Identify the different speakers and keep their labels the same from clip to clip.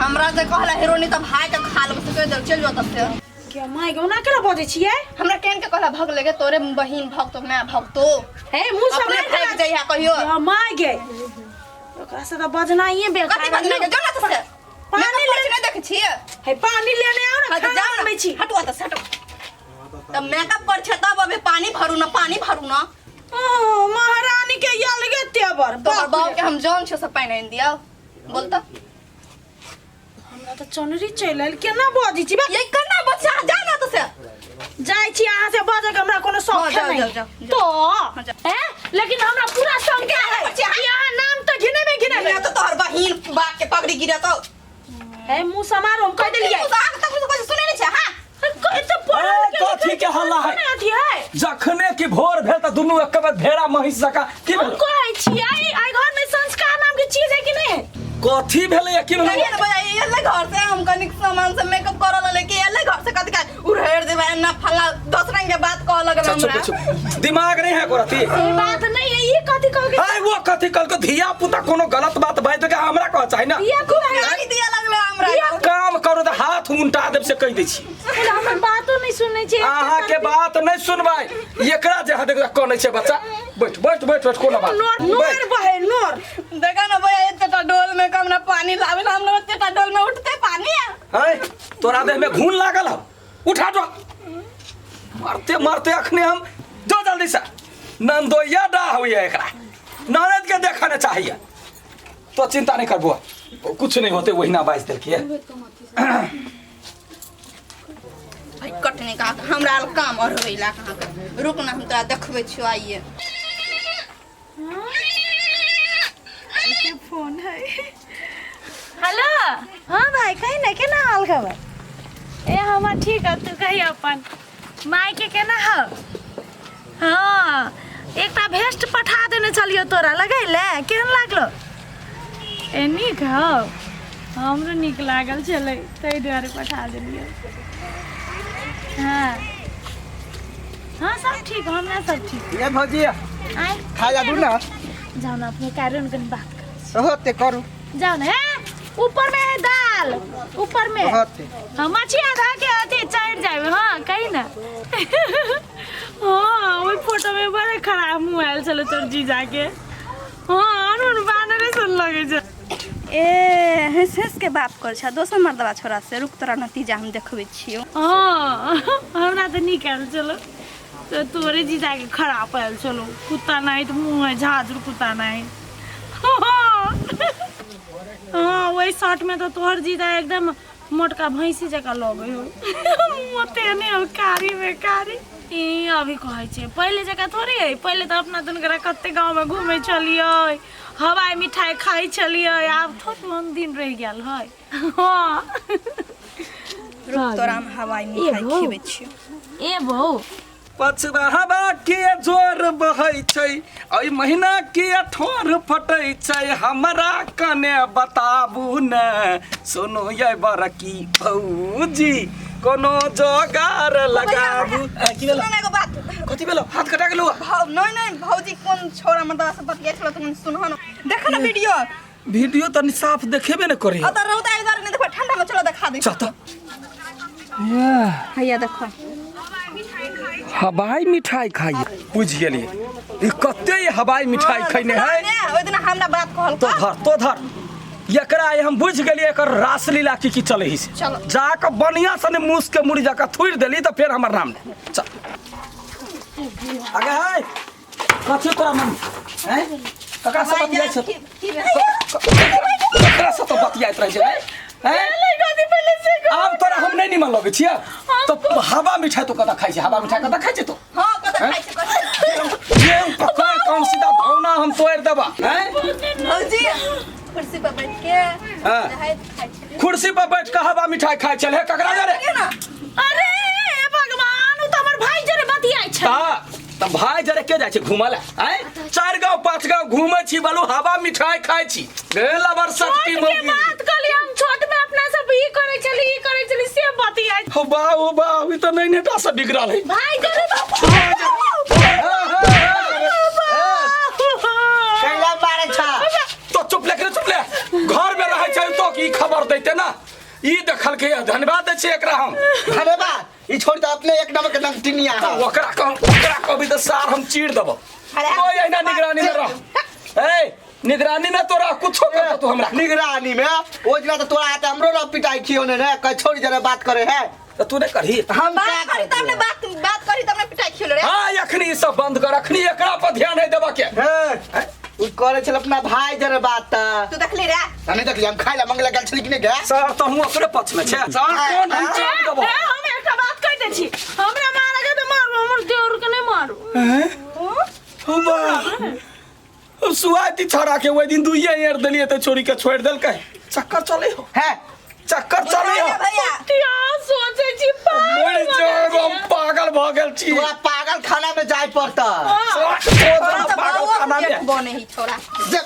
Speaker 1: हमरा जे कहला हीरोनी त भाई के खा लेब से कह दे चल जो तब से।
Speaker 2: के माय गे, ओना केना बजै छियै?
Speaker 1: हमरा केन के कहला भग लगे तोरे बहिन भगतो मैं भगतो।
Speaker 2: हे मुंह
Speaker 1: अपने
Speaker 2: सम्हारि
Speaker 1: भाग जइहा कहियो।
Speaker 2: के माय गे, ओकरा से तऽ बजनाइए बेकार।
Speaker 1: कथी बजने के? जो ना तो से
Speaker 2: पानी
Speaker 1: पानी
Speaker 2: ले-
Speaker 1: ले नहीं देख छियै।
Speaker 2: हे पानी लेने आओ ना,
Speaker 1: हाँ, तो
Speaker 2: खाना
Speaker 1: जाओ ना।
Speaker 2: बनबै छी।
Speaker 1: हटो तऽ हटो। तब मेकअप कर छे तब अबे पानी भरू ना, पानी भरू ना।
Speaker 2: ओ महारानी के अलगे तेवर।
Speaker 1: तोहर
Speaker 2: बाप
Speaker 1: बाप
Speaker 2: रे।
Speaker 1: के हम जान छे से पानी आनि दिया बोलता।
Speaker 2: हमरा तऽ चनरी चलि आयल। केना बजै छी बे?
Speaker 1: ये केना बच्चा, जा ना तो से।
Speaker 2: जाइ छी, अहाँ से बजै के हमरा कोनो शौक
Speaker 1: हाँ, जाओ,
Speaker 2: नहीं।
Speaker 1: जाओ, जाओ, जाओ।
Speaker 2: तो
Speaker 1: हाँ, जाओ।
Speaker 2: हैं, लेकिन हमरा पूरा शंका है
Speaker 1: बच्चा,
Speaker 2: कि अहाँ नाम तऽ घिनेबे घिनेबे।
Speaker 1: ना तो तोहर बहिन बाप के पगड़ी गिरे तो।
Speaker 2: हे मुंह समारो, हम कह देलियै।
Speaker 1: तू तो आग तक कुछ सुनै नहीं छे। हां
Speaker 2: तो पढ़ल
Speaker 3: ए,
Speaker 2: लिखल
Speaker 3: कथी के हल्ला है?
Speaker 2: नहि अथी है।
Speaker 3: जखने कि भोर भेल तऽ दुनू एक बेर भेड़ा महिष जकाँ की
Speaker 2: हम
Speaker 3: भेल?
Speaker 2: कहै छियै आइ घर में संस्कार नाम के चीज है कि नहीं है?
Speaker 3: कथी भेलै की भेलै?
Speaker 1: कहिए ना भैया, ये एले घर से हम कनिक सामान से मेकअप करल ले कि एले घर से कथी का उड़ेर देबे ना फला दस रंग के बात कह लगल
Speaker 3: अच्छा,
Speaker 1: हमरा।
Speaker 3: चुप चुप, दिमाग नहीं है कोरती।
Speaker 2: ई बात नहीं है, ई कथी कह के?
Speaker 3: आय वो कथी कल को धिया पुता कोनो गलत बात बाजि देके हमरा कह चाही ना।
Speaker 2: धिया पुता
Speaker 1: गाली दिया लगले हमरा।
Speaker 3: काम करू तऽ हाथ उनटा देब से कहि दै छी।
Speaker 2: हमर बातो नहीं सुनै छै।
Speaker 3: अहाँ के बात नहीं सुनबै, एकरा जे हाथ देखा कनै छै बच्चा। बैठ बैठ बैठ बैठ, कोनो बात
Speaker 2: नोर नोर
Speaker 3: बैठ।
Speaker 2: बहे नोर।
Speaker 1: देखा ना भैया, एतेटा डोल में कम ना पानी लावे ना, हम लोग एतेटा डोल में उठते पानी है।
Speaker 3: आय तोरा देह में घून लागल हौ, उठा जो। मारते मारते अखने हम जो जल्दी से नंदोइया डा होइए, एकरा ननद के देखा ने चाहिए। तो चिंता नहीं कर बुआ, कुछ नहीं होते, वही ना बाजि देलकै।
Speaker 1: भाई कटने का हमरा आर काम और होइला कहाँ के। रुक ना, हम तोरा देखबै छियो आइए।
Speaker 2: फोन है। हेलो, हाँ भाई, कही ना, केना हाल खबर? ए हमर ठीक है, तू कही अपन माय के केना हौ? हाँ, एकटा भेस्ट पठा देने छलियो तोरा लगैले, केहन लागलो? ए नीक हौ, हमरो नीक लागल छलै ताहि दुआरे पठा देलियै। हाँ हाँ, सब ठीक, हमरा सब ठीक।
Speaker 4: ये भौजी।
Speaker 2: आय।
Speaker 4: खा जा दू ना।
Speaker 2: जाओ ना, अपने कारण कनी बात करै छी।
Speaker 4: होते करू।
Speaker 2: जाओ ना, हे ऊपर में है दाल, ऊपर में।
Speaker 4: होते।
Speaker 2: हाँ, मछली आधा के अथी चढ़ जाए। हाँ कही ना। हाँ, ओहि फोटो में बड़ा खराब मुँह आयल छलै तोर जीजा के। हाँ, अरुण बानरे सन लगै छै।
Speaker 1: ए हंस हंस के बात कर छ दोसर मर्दबा छोरा से। रुक, तोरा नतीजा हम देखबै छियो।
Speaker 2: हाँ, हमरा तऽ नीक आयल छलो, तो तोरे जीजा के खराब आयल छलो, कुत्ता नहीं तऽ मुँह है झाझुर कुत्ता नहीं। हाँ हाँ, ओहि शर्ट में तो तोहर जीजा एकदम मोटका भैंसी जकाँ लगै हो, मुँह तेहने हो कारी में कारी। ई अभी कहै छै, पहिले जकाँ थोड़े है। पहिले तऽ अपना दुनू कते गाँवमे घूमै छलियै, हवाई मिठाई खाइ छलियै, आब थोड़े ओहन दिन रहि गेल है। हाँ।
Speaker 1: रुक, तोरा हम हवाई मिठाई
Speaker 2: भौ।
Speaker 1: खिबै छियो।
Speaker 2: ए बौ।
Speaker 3: पछबा हवा के जोर बहै छै, एहि महीना के ठोर फटै छै, हमरा कने बताबू ने सुनू ये बड़की भौजी, कोनो जोगार लगाबू। आ, की भेलो?
Speaker 1: सुन एगो बात।
Speaker 3: कथी भेलो? हाथ कटा गेलो?
Speaker 1: भौ नहीं नहीं, भौजी कोन छोरा मर्दबा से बतियाइ छलो तुम सुनहो न, देख ना वीडियो।
Speaker 3: वीडियो तनी साफ देखेबे ने करे।
Speaker 1: अतः रौदा इधर नहीं देखो, ठंडा में चलो देखा दे।
Speaker 3: चल त।
Speaker 1: हैया देखो।
Speaker 3: हवाई मिठाई खाइए, बुझि गेलियै ई कते ई हवाई मिठाई खैने है।
Speaker 1: ओहि दिना हमरा बात कहल।
Speaker 3: तो धर, तो धर एकरा, आइ हम बुझि गेलियै एकर रासलीला की की चलै है से।
Speaker 1: चलो।
Speaker 3: जा कऽ बढ़िया से ने मूस के मुड़ी जकाँ थुरि देली तऽ फेर हमर नाम नहि। चल आगे है। कथी तोरा मन हैं? ककरा से बतियाइ छै? ककरा से तो बतियाइत रहै छै हैं? हैं? आब तोरा हम नहि निमन लगै छियै तो हवा मिठाई तो कतऽ खाइ छै? हवा मिठाई कतऽ खाइ छै तो?
Speaker 1: हाँ, कतऽ खाइ छै, कतऽ?
Speaker 3: जे हम पकड़ कऽ हम सीधा धौना हम तोड़ि देबा हैं।
Speaker 1: भौजी कुर्सी पर बैठ के
Speaker 3: हाँ।
Speaker 1: रहैत खाइ छलै।
Speaker 3: कुर्सी पर बैठ कऽ हवा मिठाई खाइ छलै ककरा जरे?
Speaker 1: के ना।
Speaker 2: अरे भगवान, उ तऽ हमर भाई जरे बतियाइ छै।
Speaker 3: तऽ भाई जरे के जाइ छै घूमऽ लए आँय? चारि गाँव पाँच गाँव घूमै छी, बलू हवा मिठाई खाइ छी गेल अबर सटकी
Speaker 2: छोट के
Speaker 3: मौगी।
Speaker 2: बात कहली हम, छोट में अपना सब ई करै छली ई करै छली से बतियाइ।
Speaker 3: हो बा हो बा, ई तऽ नहीं नेटा से बिगड़ल है।
Speaker 2: भाई जरे।
Speaker 4: कैला मारे छ?
Speaker 3: तो चुप ले, चुप ले, घर में रहै छै तो की ई खबर दैते ना ई देखलकै धन्यवाद दै छियै एकरा हम।
Speaker 4: धन्यवाद ई छोड़ त अपने एक नंबर के नमटिनिया
Speaker 3: तऽ ओकरा कह ओकरा कहबी तऽ सार हम चीर देबो।
Speaker 1: अरे
Speaker 3: तो एहिना निगरानी में रह। ए निगरानी में तोरा कुछो करतो तू हमरा।
Speaker 4: निगरानी में ओ जना त तोरा आते हमरो न पिटाई खियो ने रे कह छोड़ जरा बात करे है।
Speaker 3: तऽ तू नहि करही।
Speaker 4: हम
Speaker 1: बात
Speaker 4: का
Speaker 1: करी तब ने बात बात करी तब ने पिटाई खिलो रे।
Speaker 3: हाँ अखनी ई सब बंद कर अखनी एकरा पर ध्यान नहीं देबा के।
Speaker 4: हे उ करे छल अपना भाई जरे बात त
Speaker 1: तू देखली रे।
Speaker 4: नहीं देखली हम खाइ ला मंगला गेल छली कि नहीं गे।
Speaker 3: सर तो हम ओकरे पक्ष में छे। सर कोन हम चीर देबो।
Speaker 2: ए, हम एकटा बात कहि दै छी, हमरा मारे के तऽ मारू, हमर देवर के नहि मारू।
Speaker 3: सुआती छड़ा के ओहि दिन दुइये एड़ देलिए तऽ छोड़ी के छोड़ देलकै। चक्कर चले हो
Speaker 4: है
Speaker 3: चक्कर चले हो।
Speaker 1: भैया
Speaker 2: क्या सोचे छी पागल
Speaker 3: मरि जाएब हम पागल भऽ गेल छी।
Speaker 4: तोरा पागल खाना में जाय पड़ता।
Speaker 3: तोरा
Speaker 1: तो
Speaker 3: पागल खाना में
Speaker 1: बने ही छोरा
Speaker 4: जे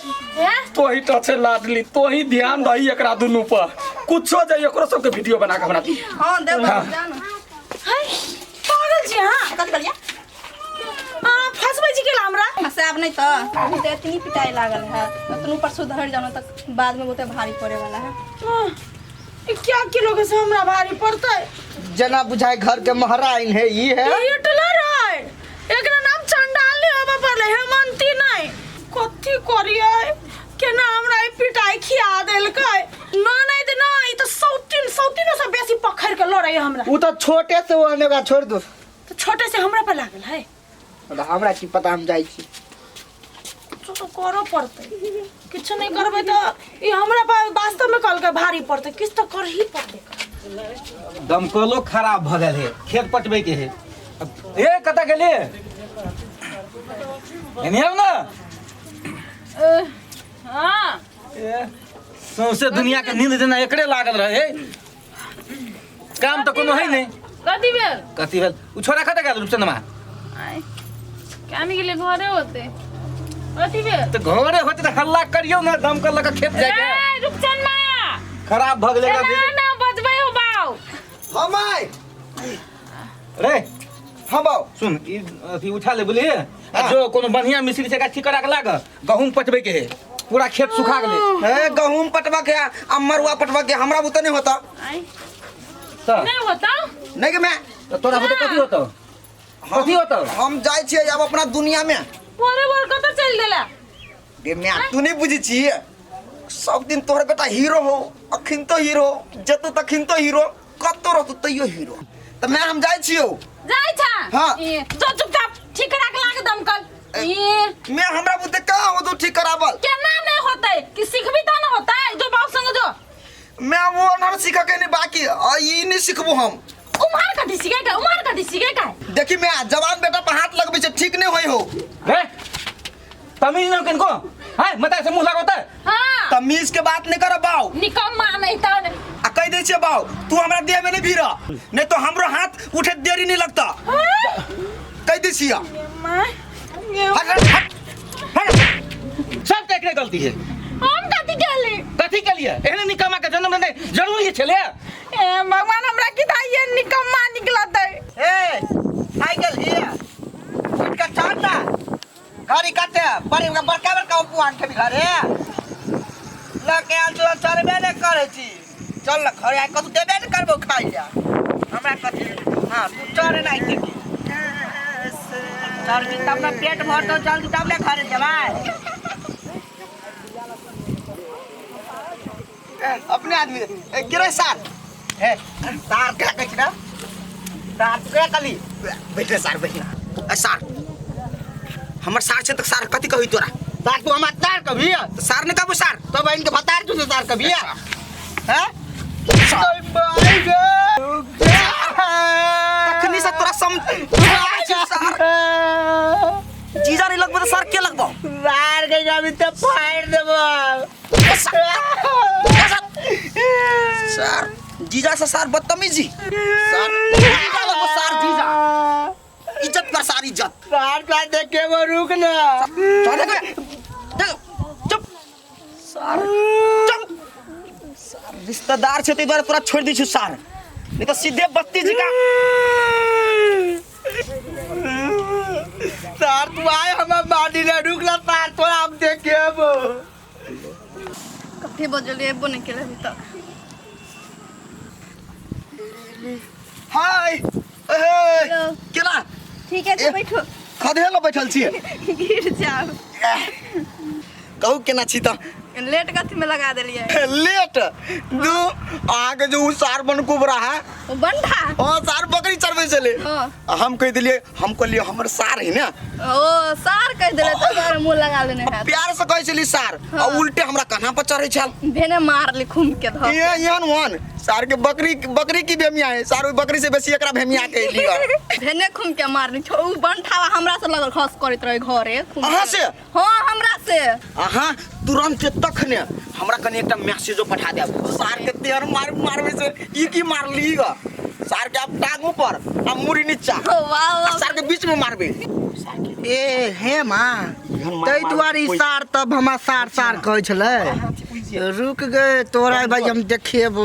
Speaker 3: तोही टचे लाडली तोही ध्यान दही एकरा दुनू पर कुछो जाय एकरो सबके वीडियो बना के हमरा दी।
Speaker 1: हां देव जान
Speaker 2: है पागल छी हां।
Speaker 1: कथि कहलिया?
Speaker 2: हां फसबै छी केला हमरा।
Speaker 1: फसाब नहीं तो अभी तो इतनी पिटाई लागल है इतनू पर सुधर जानो तक बाद में बहुते भारी पड़े वाला है।
Speaker 2: हाँ, ई क्या किलो के से हमरा भारी पड़तै?
Speaker 4: जना बुझाए घर के महराइन है ई है।
Speaker 2: ई हिटलर है, एकरा नाम चंडाल नहीं होबे पड़ले, हेमंती नहीं। कथी करियै केना हमरा ई पिटाई खिया देलकै? न नहीं त न ई त सौतीन सौतीनो से बेसी पखड़ के लड़ै हमरा।
Speaker 4: उ तो छोटे से ओहने ओकरा छोड़ दो।
Speaker 2: तो छोटे से हमरा पर लागल है।
Speaker 4: मतलब हमरा की पता हम जाइ छी।
Speaker 2: कुछो तो करऽ पड़तै, किछु नहीं करबै तऽ ई हमरा पर वास्तव में कहलकै भारी पड़तै, किछु तऽ करही पड़तै।
Speaker 5: दमकलो खराब भऽ गेल है खेत पटबै के है। ए कतऽ गेलियै? एने आउ ना।
Speaker 2: हाँ
Speaker 5: ए, सौंसे दुनिया के नींद जेना एकरे लागल रहे। काम तऽ कोनो है नहीं।
Speaker 6: कथी भेल?
Speaker 5: कथी भेल? उ छोरा कतऽ गेल रूपचंदमा?
Speaker 6: आइ कानी गेलै घरे होते। कथी भेल?
Speaker 5: तऽ घरे होते तऽ हल्ला करियौ ने दमकल लऽ कऽ खेत जाइके।
Speaker 6: ए रूपचंदमा
Speaker 5: खराब भऽ गेलै
Speaker 6: ना ना बजबै हो बाउ।
Speaker 4: हम आइ
Speaker 5: रे
Speaker 4: हम बाउ
Speaker 5: सुन ई अथी उठा ले बुझलियै आ जो कोनो बढ़िया मिस्त्री से एकरा ठीक करा के लाग गहूम पटबै के है पूरा खेत सुखा गेलै।
Speaker 7: हे गहूम पटवा के आ मरुआ पटवा के हमरा बुते नहीं होता।
Speaker 6: आइ
Speaker 5: तऽ
Speaker 6: नहीं होता।
Speaker 7: नहीं के मैं
Speaker 5: तऽ तोरा बुते कथी होतौ? कथी होतौ?
Speaker 7: हम जाइ छियै आब अपना दुनिया में।
Speaker 6: बोरे बोर कतऽ चलि गेला?
Speaker 7: गे मैं तू नहीं बुझै छी सब दिन तोहर बेटा हीरो हो अखिन तो हीरो जतो तखिन तो हीरो कतो रहतो तैयो हीरो। तऽ मैं हम जाइ छियौ।
Speaker 6: जाइ छा?
Speaker 7: हाँ।
Speaker 6: ई, जो चुपचाप ठीक करा के लाग दमकल। ई
Speaker 7: मैं हमरा बुते कहाँ होतो ठीक कराबल?
Speaker 6: केना नहीं होतै कि सिखबी त न होतै जो बाप संग जो।
Speaker 7: मैं वो ना सीख के नहीं बाकी आ ई नहीं सिखबो हम।
Speaker 6: उमर कथी सिखे के उमर कथी सिखे के?
Speaker 7: देखी मैं जवान बेटा पर हाथ लगबै छै ठीक नहीं होई हो।
Speaker 5: रे तमीज नहीं किनको हाय मत ऐसे मुंह लगोता।
Speaker 6: हां
Speaker 7: तमीज के बात नहीं करब बाऊ।
Speaker 6: निकम्मा नहीं त
Speaker 7: आ कह दै छियै बाऊ तू हमरा देह में नहीं भीड़ नहीं तो हमरो हाथ उठे देरी नहीं लगता। कह दै छियै। हट हट हट
Speaker 5: हट सब के एकरे गलती है।
Speaker 6: हम कथी केली?
Speaker 5: कथी केलिए? एहने निकम्मा के जन्म लेनाइ जरूरी छलै।
Speaker 2: ए भगवान हमरा किताइए निकम्मा निकलतै।
Speaker 4: ए खाइ गेल हिया उठके चल ना घड़ी कते बड़ी बड़का बड़का उपवान खेबी घरे लऽ के आयल छौ चलबे नहि करै छी। चल न घरे आइ कतौ देबे नहि करबौ खाइ लए हमरा कथी। हाँ तू चल नहि देखी चलबी तब ने पेट भरतौ जल्दी तब ने घरे जेबै।
Speaker 7: अपने आदमी गिरे सार।
Speaker 4: हे सार क्या कहै छी ना सार तू क्या कहली?
Speaker 7: बैठे सार बैठे। ए सार हमर सार छै तऽ सार कथी कहै तोरा?
Speaker 4: सार तू हमर सार कभी?
Speaker 7: तऽ सार नहि कहबो सार।
Speaker 4: तो बहिन के भतार तू सार कभी? हैं
Speaker 7: तखनी से तोरा सम सार जीजा नहीं लगबो तऽ सार के लगबो?
Speaker 4: सार के जाबी तऽ फाड़ देबो।
Speaker 7: सार जीजा से सार बदतमीजी सार जीजा लगबो सार जीजा इज्जत कर सार इज्जत।
Speaker 4: सार का देख के वो रुक ना।
Speaker 7: चल देख देख चुप सार चुप सार रिश्तेदार छै ताहि दुआरे तोरा छोड़ि दै छियौ सार नहीं तऽ सीधे बत्ती जी का।
Speaker 4: सार तू आए हमरा बाड़ी ले रुक ना सार तोरा हम देख के अबो।
Speaker 1: आठे बजल एबो नहीं केले अभी तक।
Speaker 7: Hi
Speaker 1: hello.
Speaker 7: केना?
Speaker 1: ठीक है
Speaker 7: ए।
Speaker 1: बैठो।
Speaker 7: खदेला ला बैठल छियै।
Speaker 1: गिर जाओ।
Speaker 7: कहू केना छी तऽ?
Speaker 1: लेट कथी में लगा देलियै?
Speaker 7: लेट दू अहाँके जो उ सार बनकुबरा है
Speaker 1: ओ बंठा।
Speaker 7: ओ सार बकरी चरबै छलै।
Speaker 1: हाँ।
Speaker 7: आ हम कहि देलियै, हम कहलियै हमर सार है ने।
Speaker 1: ओ सार कहि देले तऽ तोरा मुँह लगा लेने हैत।
Speaker 7: प्यार से कहै छली सार।
Speaker 1: हाँ।
Speaker 7: आ उल्टे हमरा कन्हा पर चढ़ै छल।
Speaker 1: भेने मारली खूम के धऽ।
Speaker 7: ये एहन ओहन सार के बकरी बकरी की भेमिया है सार, ओहि बकरी से बेसी एकरा भेमिया के लिअ।
Speaker 1: भेने खूम के मारली छो उ बंठावा हमरा से लगल खस करैत रहे घरे खूम के।
Speaker 7: अहाँ से?
Speaker 1: हाँ हमरा से।
Speaker 7: अहाँ तुरंत तखने हमरा कनि एकटा मैसेजो पठा देब। सार के तेहन मार मारबै से ई की मारली ग। सार के आप टांगो पर आ मुड़ी नीचा।
Speaker 1: ओ वाह वाह।
Speaker 7: आ सार के बीच में मारबै।
Speaker 4: ए हे माँ,
Speaker 7: एहन मार
Speaker 4: ताहि
Speaker 7: मारबै
Speaker 4: दुआरे ई
Speaker 7: कोइ-
Speaker 4: सार तब हमरा सार सार कहै छलै। रुक गए तोरा भाई हम देखेबो।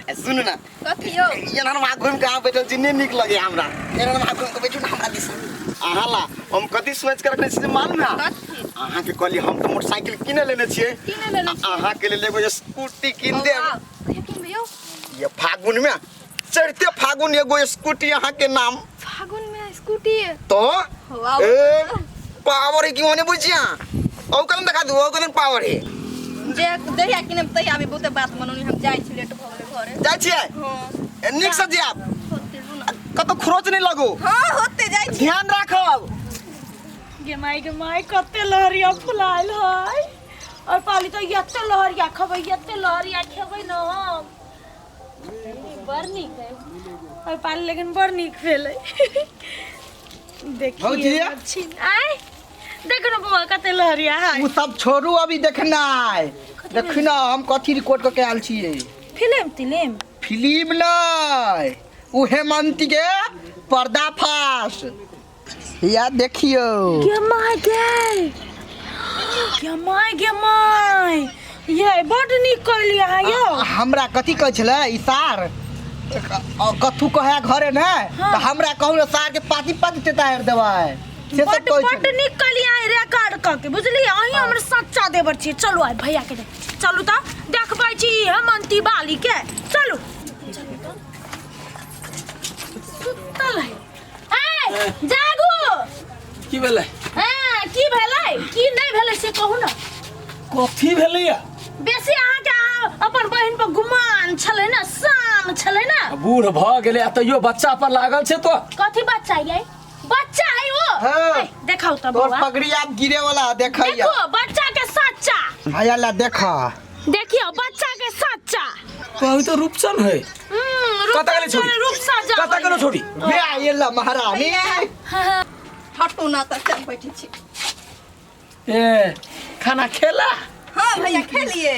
Speaker 7: ए, सुनू ना।
Speaker 1: कथी यौ?
Speaker 7: एना हम घुमि के अहाँ बैठल छी, नहि नीक लगैए हमरा। एना हम घुमि के बैठू ने हमरा दिस। अहाँ ला हम कथी सोचि के रखने छी से मालूम है?
Speaker 1: कथी?
Speaker 7: अहाँ के कहली हम तऽ मोटरसाइकिल किने लेने छियै।
Speaker 1: किने लेने छियै?
Speaker 7: अहाँ के लेल एगो स्कूटी कीन
Speaker 1: ओ,
Speaker 7: देब।
Speaker 1: वाह। कहिया किनबै यौ?
Speaker 7: ये फागुन में चढ़ते फागुन एगो स्कूटी अहाँ के नाम।
Speaker 1: फागुन में स्कूटी?
Speaker 7: तो?
Speaker 1: वाह।
Speaker 7: ए पावर है कि ओने बुझिया। औ कलम देखा दू, औ कलम पावर है।
Speaker 1: जे जहिया किनब तहिया अभी बहुते बात मनौनी, हम जाइ छी लेट भऽ गेलै घरे।
Speaker 7: जाइ छियै?
Speaker 1: हाँ।
Speaker 7: ए, नीक से जायब।
Speaker 1: होते लू ना।
Speaker 7: कतौ खरोच नहि लगो।
Speaker 1: हाँ होते जाइ छी।
Speaker 7: ध्यान राखब।
Speaker 2: गे माय गे माय कते लहरिया फुलायल है। और पाली तो एते लहरिया खबै, एते लहरिया खेबै न हम। बड़ नीक है और पाली, लेकिन बड़ नीक भेलै। देखिए
Speaker 4: भौजी?
Speaker 2: अच्छी। आय देखो ना बौआ कते लहरिया है।
Speaker 4: उ सब छोड़ू अभी देखनाइ। देखी ना हम कथी रिकॉर्ड कऽ के आयल छियै।
Speaker 2: फिल्म तिलिम?
Speaker 4: फिल्म नहि, उ हेमंती के पर्दाफाश। या देखियौ।
Speaker 2: गे my गे, गे my गे my, ये बड नीक कहली अहाँ यौ।
Speaker 4: हमरा कथी कहै छलै ई सार? कथू कहै घरे ने।
Speaker 2: हाँ।
Speaker 4: तऽ हमरा कहू ने सार के पाती पाती तेतारि देबै से सब
Speaker 2: बड
Speaker 4: कहै
Speaker 2: बड
Speaker 4: छलै।
Speaker 2: नीक कहली अहाँ रिकॉर्ड कऽ के, बुझलियै? अहीं हमर सच्चा देवर छियै। चलू आइ भैया के देख, चलू तऽ देखबै छी हेमंती बाली के। चलू सुतल है। ए जागू।
Speaker 3: की भेलै?
Speaker 2: ए की भेलै की नहि भेलै से कहू ने।
Speaker 3: कथी भेलैया?
Speaker 2: बेसी अहाँके अहाँ अपन बहिन पर गुमान छलै ने, शान छलै ने।
Speaker 3: बूढ़ भऽ गेलै आ तैयो बच्चा पर लागल छै तो।
Speaker 2: कथी बच्चा ये? बच्चा है वो।
Speaker 4: हाँ।
Speaker 2: ए, देखाउ तऽ
Speaker 4: तोर
Speaker 2: बौआ।
Speaker 4: पगड़ी आब गिरे वाला देखैया।
Speaker 2: देखो बच्चा के सच्चा।
Speaker 4: हया ला देखा।
Speaker 2: देखियो बच्चा के सच्चा।
Speaker 3: कहू तो रूपचन है। कतऽ गेलै छोरी?
Speaker 2: रूप सजा।
Speaker 3: कतऽ गेलो छोरी?
Speaker 4: बे आइला महारानी।
Speaker 1: हटू ना तऽ चल बैठे छी।
Speaker 3: ए खाना खेला?
Speaker 1: हाँ भैया खेलिए।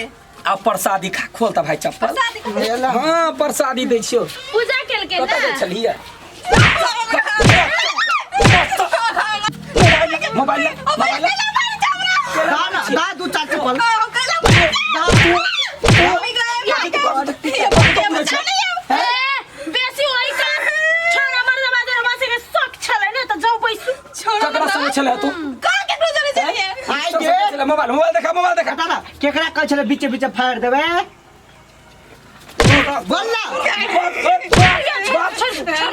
Speaker 3: आ प्रसादी खा, खोल तऽ भाई चप्पल।
Speaker 1: प्रसादी खा।
Speaker 3: हाँ प्रसादी दै छियौ।
Speaker 2: पूजा केलकै
Speaker 3: कतऽ
Speaker 2: ने।
Speaker 3: गेल छलियै? मोबाइल ला, मोबाइल ला।
Speaker 4: दा ना दा दू चार चप्पल।
Speaker 2: ए, बेसी ओहि का छोरा मर्दबा दरबा से के शौक छलै ने तऽ जाउ बैसू।
Speaker 3: ककरा संगे छलै तू?
Speaker 4: आइ
Speaker 3: सब
Speaker 4: गे
Speaker 3: संगे छलै। मोबाइल मोबाइल देखा, मोबाइल देखा।
Speaker 4: ना ना केकरा कहै छलै बीचे बीचे फाड़ि देबै? बोल ना।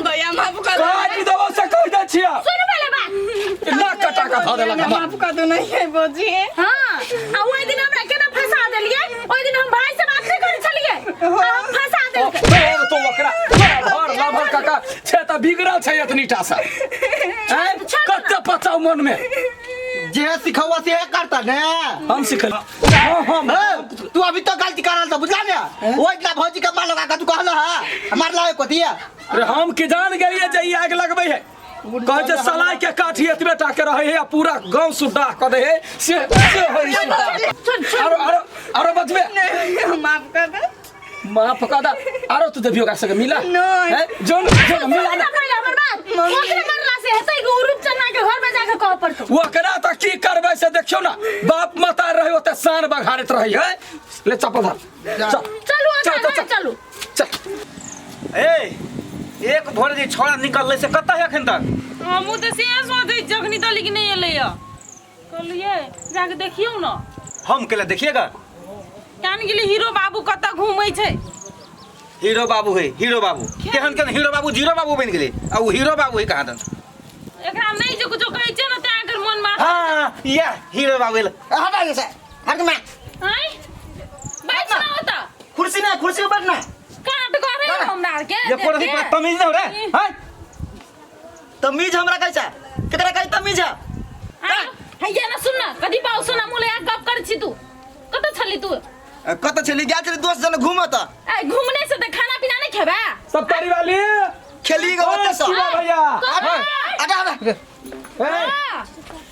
Speaker 1: भैया माफ कर दो।
Speaker 3: काटि देबौ से कहि दै छियौ।
Speaker 2: सुन पहिले बात।
Speaker 3: नाक कटा कऽ धऽ देलक हमर।
Speaker 1: माफ कर दो नहीं है बोजी।
Speaker 2: हाँ, आ ओहि दिन हमरा केना फंसा देलियै? ओहि दिन हम भाई से बात नहि करै छलियै। आ हम फंसा देलकै।
Speaker 3: तोर तो ओकरा तोरा भर लभर काका छै तऽ बिगड़ल छै एतनी टा सँ। आँय, कते पचाउ मन में।
Speaker 4: जे सिखौआ से करता ने।
Speaker 3: हम सिखल। हाँ, हम
Speaker 4: ए, तू अभी तक गलती कर रहल छ बुझला ने। ओ इतना भौजी के मार लगा के तू कहल है मार लगा को दिया।
Speaker 3: अरे हम की जान गेलियै जे ई आगि लगबै है। कहै छै सलाइ के काठी एतबे टा के रहै है आ पूरा गाँव सुड्डाह कऽ दै है से से होइ छै। आरो आरो आरो बचबे।
Speaker 1: नहीं माफ कर दो।
Speaker 3: माफ कऽ दे। आरो तू देबियो ओकरा संगे मिला।
Speaker 1: नहीं।
Speaker 3: हैं? जोन जोन मिला
Speaker 2: ना
Speaker 3: ना।
Speaker 2: पहिले हमर बात। ओकरे मरला से हेतै कि उ रूपचन्ना के घर में जाके कहऽ पड़तौ।
Speaker 3: ओकरा तऽ की करबै से देखियौ ना, बाप मतार रहै ओते शान बघारैत रहै है। ले चप्पल धर। चल
Speaker 2: चलू
Speaker 3: चल,
Speaker 2: ओकरा
Speaker 3: चल,
Speaker 2: घर चलू।
Speaker 3: चल।
Speaker 5: ए एक भोर जे छोड़ा निकललै से कतऽ है एखन तक?
Speaker 6: हमहूँ तऽ सेहे सोचै छी, जखनी तलिक नहि एलैया। कहलियै जाके देखियौ ना।
Speaker 5: हम केला देखिएगा?
Speaker 2: कान गेलै हीरो बाबू कतऽ घूमै छै
Speaker 5: हीरो बाबू है हीरो बाबू केहन केहन हीरो बाबू जीरो बाबू बनि गेलै आ ओ हीरो बाबू है कहाँ दन
Speaker 6: एकरा नहीं जे कुछो कहै छै ने तें एकर मन मार
Speaker 5: हाँ या हीरो बाबू एल
Speaker 4: हटा जे से हट के मैं
Speaker 6: आँय बैठ ना होता
Speaker 7: कुर्सी ना कुर्सी पर बैठना
Speaker 6: काट करे हमरा आर के
Speaker 5: ये कोन
Speaker 6: देख के।
Speaker 5: तमीज न रे हां
Speaker 7: तमीज हमरा कैसा केकरा कही तमीज है
Speaker 6: आँय, हैया ना सुन ना कदी पाउ सुना मुले आ गप कर छी तू कत छली तू
Speaker 7: कत छली गेल छली दोस्त जन घूमत
Speaker 6: ए घूमने से त खाना पीना नहीं खेबे
Speaker 3: सब तारी वाली
Speaker 7: खेली गो ओते से
Speaker 3: शिवा भैया
Speaker 7: आगा आगा
Speaker 3: ए,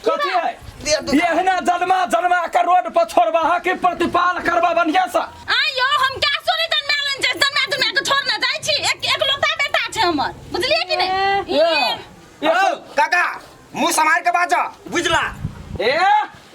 Speaker 3: कथी है
Speaker 4: दे दो
Speaker 3: एहना जन्मा जन्मा के रोड पर छोड़बा हा कि प्रतिपाल करबा बढ़िया से
Speaker 6: आ यो हम क्या सोनी जन्मालन छै जन्मा दुनिया के छोड़ ना जाइ छी एक एकलौता बेटा छै हमर बुझलिए कि नहीं
Speaker 3: ए, ए,
Speaker 5: ओ काका मुंह समार के बाजा
Speaker 7: बुझला
Speaker 3: ए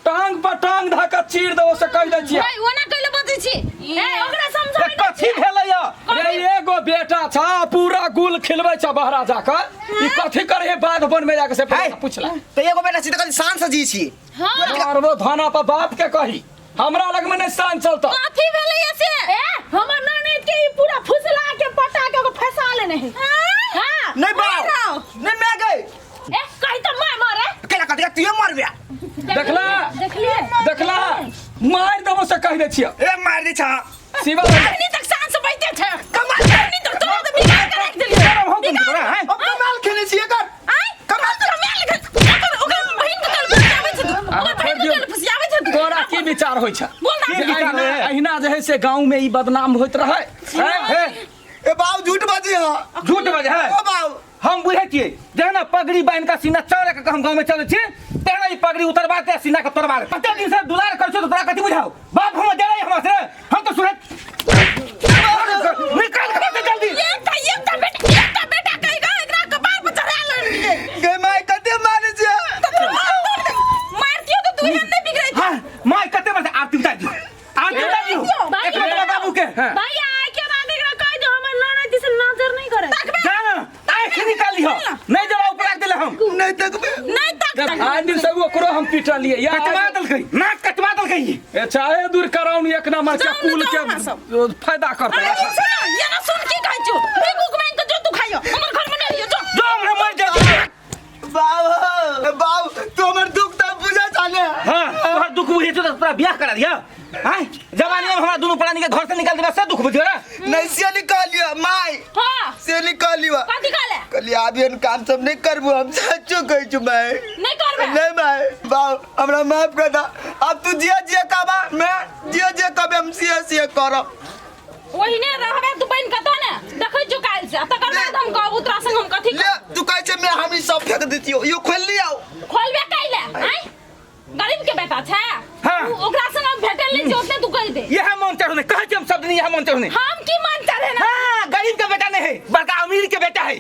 Speaker 3: टांग पर टांग धऽ के चीर देबो से कहि दै छियै
Speaker 6: भाई ओना कैले बजै छी ए ओकरा समझाबै
Speaker 5: ए, कथी भेलै या
Speaker 3: रे एगो बेटा छ पूरा गुल खिलबै छ बहरा जाके ई कथी करे है बाध वन में जाके से
Speaker 7: है।
Speaker 3: पूछला
Speaker 7: तो एगो बेटा छी त कनी शान से जी छी
Speaker 6: हां
Speaker 3: मारबो थाना पर बाप के कही हमरा लग में नहीं शान चलता
Speaker 6: कथी भेलै से
Speaker 2: ए हमर ननद के ई पूरा फुसला के पटा के ओकरा फंसा लेने है
Speaker 6: हां
Speaker 7: नहीं बाप नहीं मैं गई
Speaker 6: ए कहि त मार मारे
Speaker 7: केला कथी तू मरबे
Speaker 3: देखला
Speaker 2: देखलिए
Speaker 3: देखला मार देबो से कहि दै छियै
Speaker 7: ए मार दे छा
Speaker 3: शिवा
Speaker 6: अखनी तक सांस बैठे छै कमाल अखनी तक तोरा त बिगाड़ के राख देलियै
Speaker 5: गरम हो तुम तोरा हैं
Speaker 7: अब कमाल खेले छी एकर
Speaker 6: आय कमाल कमाल ओकर ओकर बहिन के कल फुसियाबै छै तू ओकर बहिन के कल फुसियाबै छै तू
Speaker 3: तोरा की विचार होइ छ
Speaker 6: बोल ना
Speaker 3: जे अहिना अहिना जे है से गाँव में ई बदनाम होइत रहै
Speaker 5: हैं हे
Speaker 4: ए बाबू झूठ बाजी हां
Speaker 5: झूठ बजे है
Speaker 4: ओ बाबू
Speaker 5: हम बुझै छियै जहन पगड़ी बान्हि कऽ सीना चौड़ा कऽ हम गाँवमे चलै छी तेहन ई पगड़ी उतरबा के सीना के तोड़बा दे कते दिन से दुलार करै छियै तऽ तोरा कथी बुझाउ बाप हमर डरै हमरा से हम तऽ सुनैत निकाल के दे जल्दी
Speaker 6: एकटा एकटा बेटा एकटा बेटा कहि कऽ एकरा कपार पर चढ़ा लेलियै
Speaker 4: गे माय कते मारे छै
Speaker 6: मारतियो तऽ तू एहन नहि बिगड़ै
Speaker 5: हाँ माय कते मारते आरती उतार दियौ आरती उतार दियौ एक मिनट बाबू के
Speaker 2: भैया आइ के बाद एकरा कहि दो हमर ननद से नजर नहीं करे
Speaker 5: जा ना आँखि निकाल लिह नहीं जरा ऊपर रख देले हम
Speaker 4: नहीं तकबे
Speaker 6: नहीं तक
Speaker 3: आइ दिन से ओकरो हम पिटलियै या
Speaker 5: कटवा देलकै नाक कटवा देलकै ई।
Speaker 3: ए चाहे दूर कराउन एक नंबर के
Speaker 6: जाउ ने,
Speaker 3: कुल
Speaker 6: जाउ
Speaker 3: के
Speaker 6: ने सब।
Speaker 3: फायदा करतै
Speaker 6: अरे सुन ना ये ना सुन की कहै छियौ भीख उख मांगि कऽ जो तू खाइयो हमर घर में नहीं जो
Speaker 5: जो हमरा मर जाए
Speaker 4: बाबू बाबू तू हमर दुख त बुझा छाने
Speaker 5: हाँ तोहर दुख बुझे छौ तऽ तोरा बियाह करा दिया आय जवानी में हमरा दुनू प्राणी के घर से निकाल देबा से दुख बुझियो ना
Speaker 4: नहीं से निकालियो माय
Speaker 6: हां
Speaker 4: से निकालियो
Speaker 6: कथी कहले
Speaker 4: कहलिए आब एहन काम सब नहीं करबो हम सच्चो कहै छु माय
Speaker 6: नहीं करबे
Speaker 4: नहीं माय बाबू हमरा माफ कर दा अब तू जिया जिया कहबा मैं जिया जिया कहबे हम सिया सिया करब
Speaker 6: ओहिने रहबे तू बनि कतऽ ने देखै छियौ काल्हि से आ तकर बाद हम कहबू तोरा संग हम कथी
Speaker 4: ले तू कहै छै मैं हम ई सब फेंक देतियो यो खोल लियाओ
Speaker 6: खोलबे कैले आँय गरीब के बेटा छै
Speaker 5: हाँ।
Speaker 6: उ ओकरा संग हम भेटल नहि छै ओतने तू कहि दे
Speaker 5: यह मन चढ़ने कहै छी हम सब दिन यह मन चढ़ने
Speaker 6: हम की मन चढ़े ना
Speaker 5: हाँ गरीब के बेटा नहीं है बड़का अमीर के बेटा है